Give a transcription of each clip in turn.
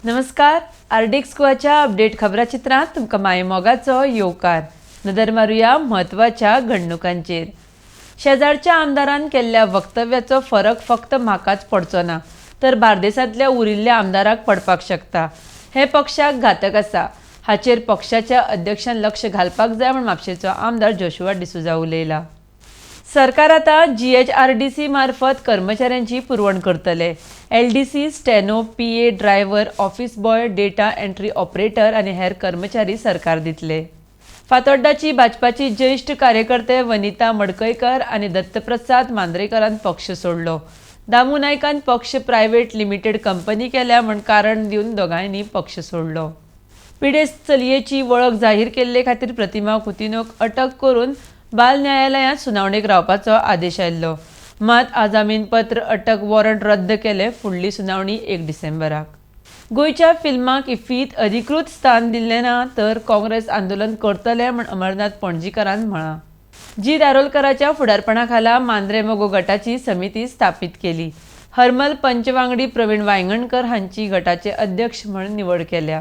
नमस्कार, RDX गोवाच्या update खबराचित्रांत तुमकां मायमोगाचो येवकार. नदर मारुया म्हत्वाच्या घडणुकांचेर. शेजारच्या आमदारान केल्ल्या वक्तव्याचो फरक फक्त म्हाकाच पडचो ना, तर बार्देसांतल्या उरिल्ल्या आमदाराक पडपाक शकता. हें पक्षाक घातक आसा. हाचेर पक्षाच्या अध्यक्षान लक्ष घालपाक जाय म्हूण म्हापशेचो आमदार जोशुआ डिसोझा उलयला. सरकार आतां जीएचआरडीसी मार्फत कर्मचाऱ्यांची पुरवण करतले. LDC, steno, PA, driver, office boy, data entry operator आनी हेर कर्मचारी सरकार दितले. फातोड्डाची भाजपाची ज्येश्ठ कार्यकर्ते वनिता मडकयकर आनी दत्तप्रसाद मांद्रेकरान पक्ष सोडलो. दामू नायकान पक्ष प्रायव्हेट लिमिटेड कंपनी केल्या म्हूण कारण दिवन दोगांयनी पक्ष सोडलो. पिडेस्त चलयेची वळख जाहीर केल्ले खातीर प्रतिमा कुतिनोक अटक करून बाल न्यायालयांत सुनावणेक रावपाचो आदेश आयिल्लो. मात आजामीनपत्र अटक वॉरंट रद्द केले. फुडली सुनावणी 1 डिसेंबराक. गोंयच्या फिल्माक इफ्फीत अधिकृत स्थान दिल्लें ना तर काँग्रेस आंदोलन करतले म्हूण अमरनाथ पणजीकारान म्हळां. जी दारोलकराच्या फुडारपणा खाला मांद्रे मगो गटाची समिती स्थापीत केली. हरमल पंचवांगडी प्रवीण वायंगणकर हांची गटाचे अध्यक्ष म्हूण निवड केल्या.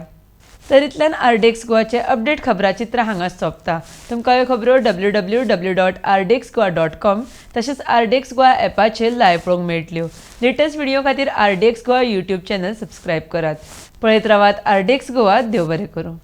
तर इतल्यान आरडीएक्स गोवाचे अपडेट खबराचित्र हांगा सोंपता. तुमकां ह्यो खबरो www.rdxgoa.com तशेंच आरडीएक्स गोवा ॲपाचेर लायव्ह पळोवंक मेळटल्यो. लेटस्ट व्हिडिओ खातीर RDX Goa YouTube channel subscribe करात. पळयत रावात आरडीएक्स गोवा. देव बरें करूं.